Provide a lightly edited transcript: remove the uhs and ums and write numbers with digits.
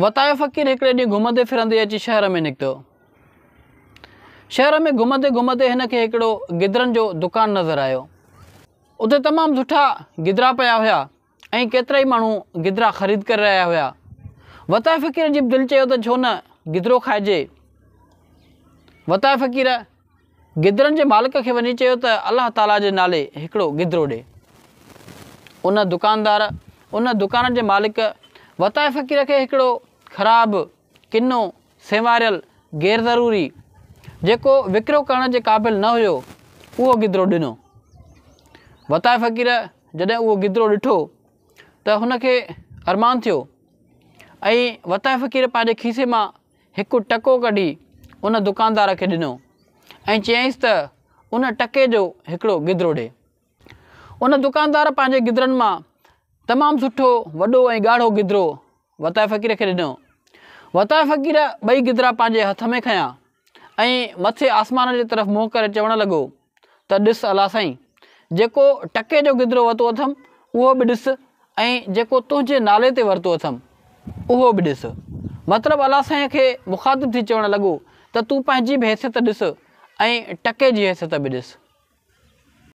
وتايو فقير هڪڙي ڏينهن گهمندي ڦرندي اچي شهر ۾ نڪتو. شهر ۾ گهمندي گهمندي هن کي هڪڙو گدرن جو دڪان نظر آيو. اتي تمام سٺا گدرا پيا هيا ۽ ڪيترائي ماڻهو گدرا خريد ڪري رهيا هيا. وتايو فقير جي به دل چيو ته ڇو نه گدرو کائجي. وتايو فقير گدرن جي مالڪ کي وڃي چيو ته الله تعاليٰ جي نالي هڪڙو گدرو ڏي. ان دڪاندار، ان دڪان جي مالڪ، وتائي فقير کي هڪڙو خراب، ڪنو، سينواريل، غير ضروري، جيڪو وڪرو ڪرڻ جي قابل نه هيو، اهو گدرو ڏنو. وتائي فقير جڏهن اهو گدرو ڏٺو ته هن کي ارمان ٿيو ۽ وتائي فقير پنهنجي کيسي مان هڪ ٽڪو ڪڍي ان دڪاندار کي ڏنو ۽ چيائينس ته ان ٽڪي جو هڪڙو گدرو ڏي. ان دڪاندار پنهنجي گدرن مان تمام سٺو وڏو ۽ ڳاڙهو گدرو وتائي فقير کي ڏنو. وتائي فقير ٻئي گدرا پنهنجي هٿ ۾ کنيا ۽ مٿي آسمان جي طرف منهن ڪري چوڻ لڳو ته ڏس الله سائين! جيڪو ٽڪي جو گدرو ورتو اٿم، اهو به ڏس ۽ جيڪو تنهنجي نالي تي ورتو اٿم، اهو به ڏس. مطلب الله سائين کي مخاطب ٿي چوڻ لڳو ته تون پنهنجي به حيثيت ڏس ۽ ٽڪي جي حيثيت به ڏس.